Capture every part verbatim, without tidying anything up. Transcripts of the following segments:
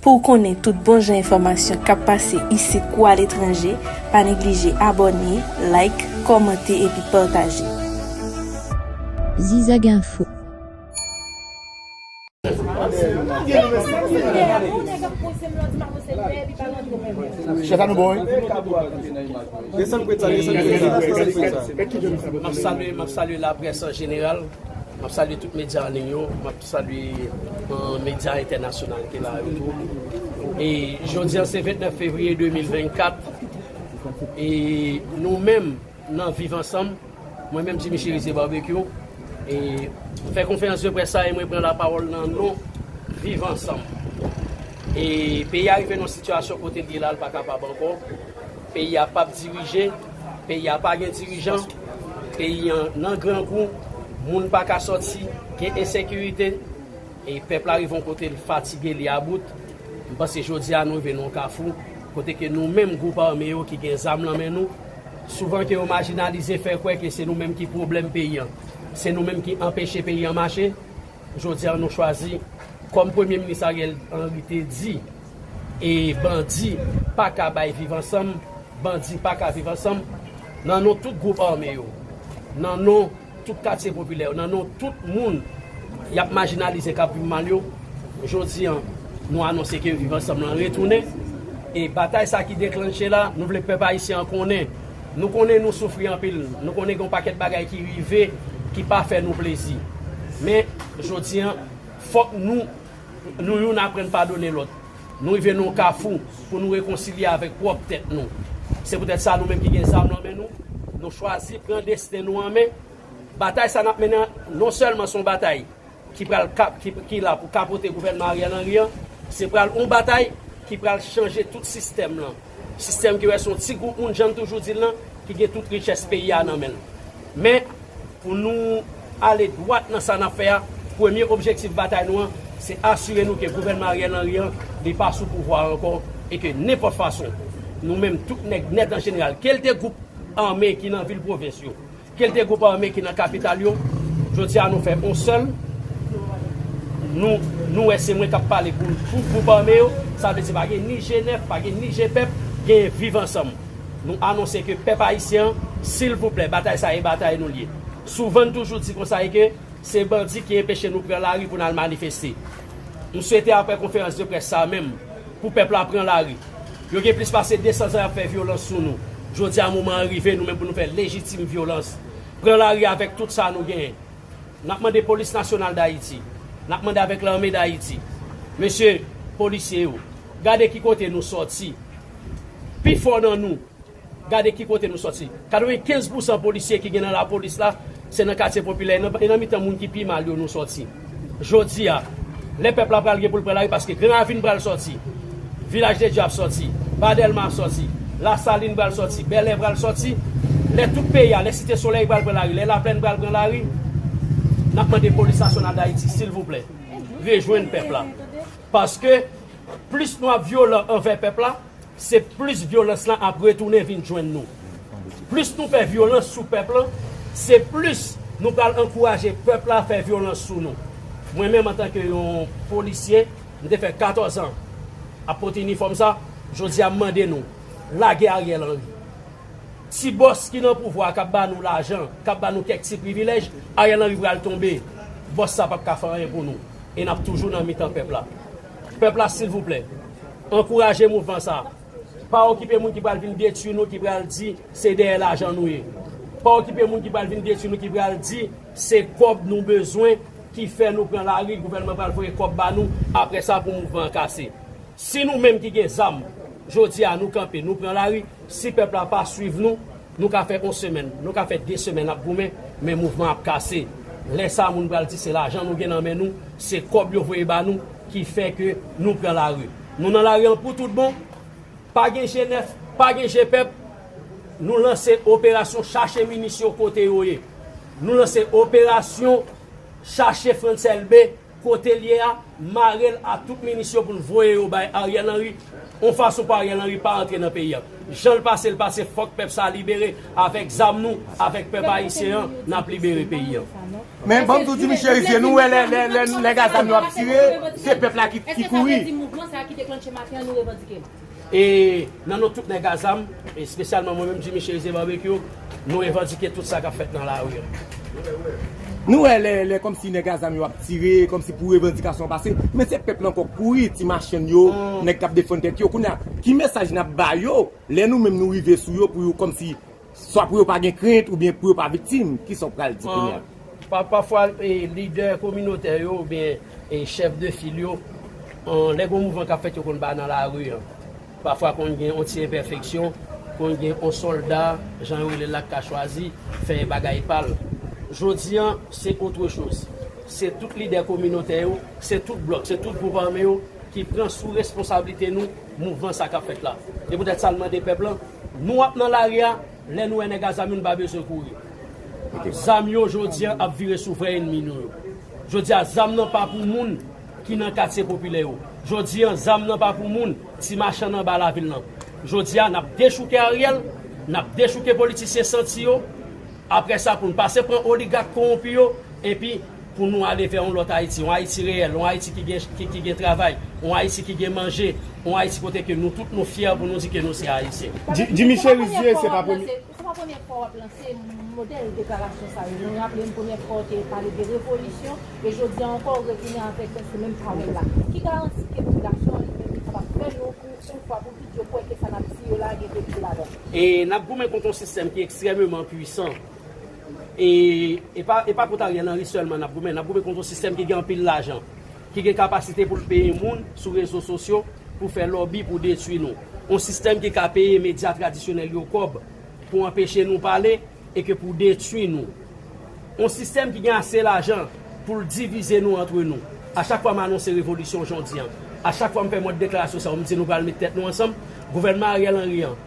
Pou w konnen tout bon jan enfòmasyon k ap pase isit kou aletranje, pa neglije abòne, like, kòmante epi pataje. Zizag Info. Chèf la nou bon, wi. Desann pwet sa, desann pwet sa, desann pwet sa. M ap salye, m ap salye laprès an jeneral. M ap salye tout medya an liy yo. M ap salye, euh, medya entènasyonal ki la yo tou. E jodi a se vennèf fevriye de mil vennkat. E nou menm, nan Viv Ansanm, mwen menm Jimmy Chérizier Barbecue, e m fè konferans de près sa e mwen pran lapawòl nan non Viv Ansanm. E peyi a rive nan yon sitiyasyon kote l ye la, l pa kapab ankò. Peyi a p ap dirije, peyi a pa gen dirijan, peyi a nan grangou, moun pa ka sòti, gen ensekirite, e pèp la rive yon kote l fatige, li about. M panse jodi a nou rive nan yon kafou, kote ke nou menm gwoup ame yo ki gen zam nan men nou, souvan ke yo majinalize, fè kwè ke se nou menm ki pwoblèm peyi a, se nou menm ki anpeche peyi a mache. Jodi a nou chwazi, kòm Premye Minis Ariel Henry te di, e bandi pa ka bay Viv Ansanm, bandi pa ka viv ansanm, nan non tout gwoup ame yo, nan non tout katye popilè yo, nan non tout moun y ap majinalize, k ap viv mal yo, jodi a, nou anonse ke Viv Ansanm lan retounen. E batay sa ki deklanche la, nou vle pèp ayisyen an konnen. Nou konnen nou soufri anpil. Nou konnen gen yon pakèt bagay ki rive, ki pa fè nou plezi. Men, jodi a, fòk nou, nou youn aprann padone lòt. Nou rive nan yon kafou pou nou rekonsilye avèk pwòp tèt nou. Se poutèt sa, nou menm ki gen zam nan men nou, nou chwazi pran desten nou an men. Batay sa n ap mennen an, non sèlman se yon batay ki pral kap, ki, ki la pou kapote gouvènman Ariel Henry an, se pral yon batay ki pral chanje tout sistèm lan. Sistèm ki wè se yon ti gwoup moun, jan m toujou di l lan, ki gen tout richès peyi a nan men l. Men, pou nou ale dwat nan sa n ap fè a, premye objektif batay nou an, se asire nou ke gouvènman Ariel Henry an, li pa sou pouvwa a ankò, e ke nenpòt fason, nou menm tout nèg nèt an jeneral, kèlke gwoup ame ki nan vil pwovens yo, kèlke gwoup ame ki nan kapital yo, jodi a nou fè yon sèl. Nou, nou wè se mwen k ap pale pou tout gwoup ame yo, sa vle di pa gen ni G nèf, pa gen ni G pèp, gen Viv Ansanm. Nou anonse ke pèp ayisyen an, silvouplè, batay sa e batay nou l ye. Souvan n toujou di konsa e ke se bandi ki enpeche nou pran lari pou n al manifeste. M swete apre konferans de près sa menm, pou pèp la pran lari. Yo gen plis pase de san zan y ap fè vyolans sou nou. Jodi a moman an rive, nou menm pou nou fè lejitim vyolans. Pran lari avèk tout sa nou genyen. N ap mande Polis Nasyonal d Ayiti. N ap mande avèk Lame d Ayiti. Mesye, polisye yo, gade ki kote nou sòti. Pifò nan nou, gade ki kote nou sòti. Katrevenkenz pousan polisye ki gen nan lapolis la, se nan katye popilè, e nan, e nan mitan moun ki pi mal yo nou sòti. Jodi a, lè pèp la pral gen pou l pran lari, paske Gran Ravin pral sòti, Vilaj de Dye ap sòti, Ba Dèlma ap sòti, Lasalin pral sòti, Bèlè pral sòti, lè tout peyi a, lè Site Solèy pral pran lari, lè Laplèn pral pran lari, n ap mande Polis Nasyonal d Ayiti, silvouplè, rejwenn pèp la. Paske plis nou ap vyolan anvè pèp la, se plis vyolans lan ap retounen vin jwenn nou. Plis nou fè vyolans sou pèp lan, se plis nou pral ankouraje pèp la fè vyolans sou nou. Mwen menm, antanke yon polisye, m te fè katòz an ap pote inifòm sa, jodi a m mande nou, lage Ariel Henry. Ti bòs ki nan pouvwa a k ap ba nou lajan, k ap ba nou kèk ti privilèj, Ariel Henry pral tonbe. Bòs sa p ap ka fè anyen pou nou. E n ap toujou nan mitan pèp la. Pèp la, silvouplè, ankouraje mouvman sa. Pa okipe moun ki pral vin detwi nou, ki pral di se dèyè lajan nou ye. Pa okipe moun ki pral vin detwi nou, ki pral di se kòb nou bezwen ki fè nou pran lari, gouvènman pral voye kòb ba nou, apre sa pou mouvman an kase. Si nou menm ki gen zam, jodi a nou kanpe, nou pran lari, si pèp la pa swiv nou, nou ka fè yon semèn, nou ka fè de semèn ap goumen, men mouvman ap kase. Lè sa a, moun pral di se lajan nou gen nan men nou, se kòb yo voye ba nou ki fè ke nou pran lari. Nou nan lari an pou tout bon, pa gen G nèf, pa gen G pèp, nou lanse operasyon chache minis yo kote yo ye. Nou lanse operasyon chache Frantz Elbé kote l ye a, mare l a tout minis yo pou n voye yo bay Ariel Henry, yon fason pou Ariel Henry pa antre nan peyi a. Jan l pase, l pase, fòk pèp sa libere, avèk zam nou, avèk pèp ayisyen an, n ap libere peyi a. Men ban m di w, Jimmy Chérizier, nou wè lè, lè, lè, lè nèg a zam yo ap tire, se pèp la ki, ki kouri. Èske sa vle di mouvman sa a ki deklanche maten an, nou revandike l? E nan non tout nèg a zam, espesyalman mwen menm, Jimmy Chérizier Barbecue, nou revandike tout sa k ap fèt nan lari a. Nou wè lè, lè kòmsi nèg a zam yo ap tire, kòmsi pou revandikasyon pase, men se pèp la ankò k kouri, ti machann yo, nèg k ap defann tèt yo. Kounye a, ki mesaj n ap ba yo, lè nou menm nou rive sou yo pou yo kòmsi swa pou yo pa gen krent oubyen pou yo pa viktim, kisa w pral di kounye a? Pa, pafwa, e, lidè kominotè yo oubyen, e, chèf de fil yo, an, lè gon mouvman k ap fèt, yo konn ba nan lari an. Pafwa konn gen yon ti enpèfeksyon, konn gen yon sòlda, jan yo rele l la, k ka chwazi fè bagay pa l. Jodi an, se autre chose. Se tout lidè kominotè yo, se tout blòk, se tout gwoup ame yo ki pran sou responsablite nou mouvman sa k ap fèt la. E poutèt sa, n mande pèp lan, nou ap nan lari a, lè nou wè nèg a zam yo, n pa bezwen kouri. Zam yo, jodi a, ap vire sou vrè ènmi nou yo. Jodi a, zam nan pa pou moun ki nan katye popilè yo. Jodi a, zam nan pa pou moun, ti machann anba lavil lan. Jodi a, n ap dechouke Ariel, n ap dechouke politisyen santi yo, apre sa, pou n pase pran oligak kowonpi yo, epi pou nou ale vè yon lòt Ayiti, yon Ayiti reyèl, yon Ayiti ki gen, ki, ki gen travay, yon Ayiti ki gen manje, yon Ayiti kote ke nou tout nou fyè pou nou di ke nou se Ayisyen. Ji-, Jimmy Chérizier, se pa premye. Se pa premye fwa w ap lanse modèl deklarasyon sa yo. Nou raple n premyè fwa w te pale de revolisyon, e jodi a ankò w retounen avèk prèske menm pawòl la. Ki garanti ke popilasyon an li menm li kapab fè nou pou yon fwa pou tout yo kwè ke sa n ap di yo la gen verite ladan l? E n ap goumen kont yon sistèm ki ekstrèmeman pwisan. E, e pa, e pa kont Ariel Henry sèlman n ap goumen, n ap goumen kont yon sistèm ki gen anpil lajan, ki gen kapasite pou l peye moun sou rezo sosyo pou fè lòbi pou detwi nou. Yon sistèm ki ka peye medya tradisyonèl yo kòb pou anpeche nou pale e ke pou detwi nou. Yon sistèm ki gen ase lajan pou l divize nou antre nou. A chak fwa m anonse revolisyon jodi an, a chak fwa m fè mòd deklarasyon sa yo, m di nou pral met tèt nou ansanm, gouvènman Ariel Henry an,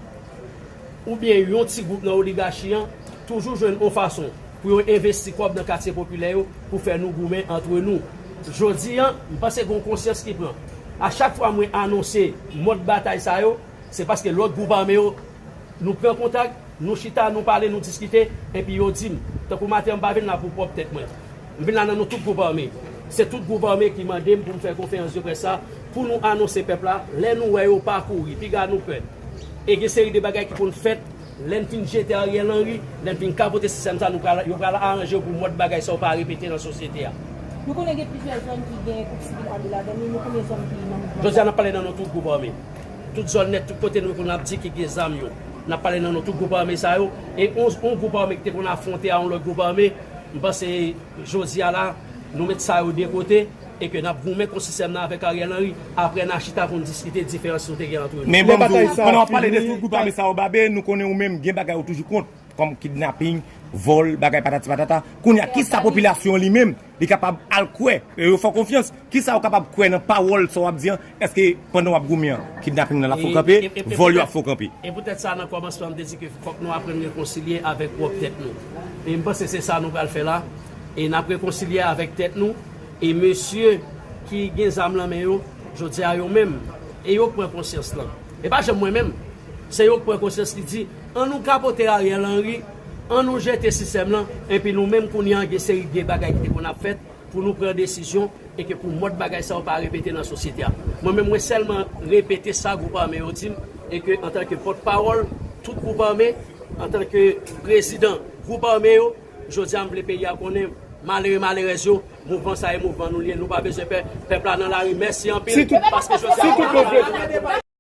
oubyen yon ti gwoup nan oligachi an toujou jwenn yon fason pou yo envesti kòb nan katye popilè yo pou fè nou goumen antre nou. Jodi an, m panse gen yon konsyans ki pran. A chak fwa mwen anonse mòd batay sa yo, se paske lòt gwoup ame yo, nou pran kontak, nou chita, nou pale, nou diskite, epi yo di m, tankou maten an, m pa vin la pou pwòp tèt mwen. M vin la nan non tout gwoup ame. Se tout gwoup ame ki mande m pou m fè konferans de près sa, pou nou anonse pèp la, lè nou wè yo pa kouri, piga nou pè. E gen seri de bagay ki konn fèt, lè n fin jete Ariel Henry, lè n fin kapote sistèm sa, nou pral, yo pral aranje yo pou mòd bagay sa yo pa repete nan sosyete a. Nou konnen gen plizyè zòn ki gen gwoup sivil ame ladan li, nou konbyen zòn ki nan mouvman sa? Jodi a, n ap pale nan non tout gwoup ame. Tout zòn nèt, tout kote nou konn ap di ki gen zam yo. N ap pale nan non tout gwoup ame sa yo. E yon, yon gwoup ame ki te konn afwonte a yon lòt gwoup ame, m panse jodi a la, nou met sa yo de kote e ke n ap goumen kont sistèm nan avèk Ariel Henry. Apre, n a chita pou n diskite diferans nou te gen antre nou. Men ban m di w, pandan w ap pale de tout gwoup ame sa yo, Babe, nou konnen ou menm, gen bagay ou toujou kont, kòm kidnaping, vòl, bagay patati patata. Kounye a, kisa popilasyon an li menm, li kapab al kwè, e yo fè w konfyans, kisa w kapab kwè nan pawòl sa w ap di an? Èske pandan w ap goumen an, kidnaping nan l ap fè w kanpe, vòl yo ap fè w kanpe? E poutèt sa, nan kòmansman, m te di ke fòk nou aprann rekonsilye avèk pwòp tèt nou. E m panse se sa nou pral fè la. E n ap rekonsilye avèk tèt nou. E mesye ki gen zam nan men yo, jodi a yo menm, e yo k pran konsyans lan. E pa janm mwen menm. Se yo k pran konsyans ki di, an nou kapote Ariel Henry, an nou jete sistèm lan, epi nou menm kounye a gen seri de bagay ki te konn ap fèt pou nou pran desizyon e ke pou mòd bagay sa yo pa repete nan sosyete a. Mwen menm, mwen sèlman repete sa gwoup ame yo di m, e ke antanke pòtpawòl tout gwoup ame, antanke prezidan gwoup ame yo, jodi a m vle peyi a konnen, malere, malerèz yo, mouvman sa e mouvman nou li ye, nou pa bezwen pè, pèp la nan lari. Mèsi anpil, paske jodi a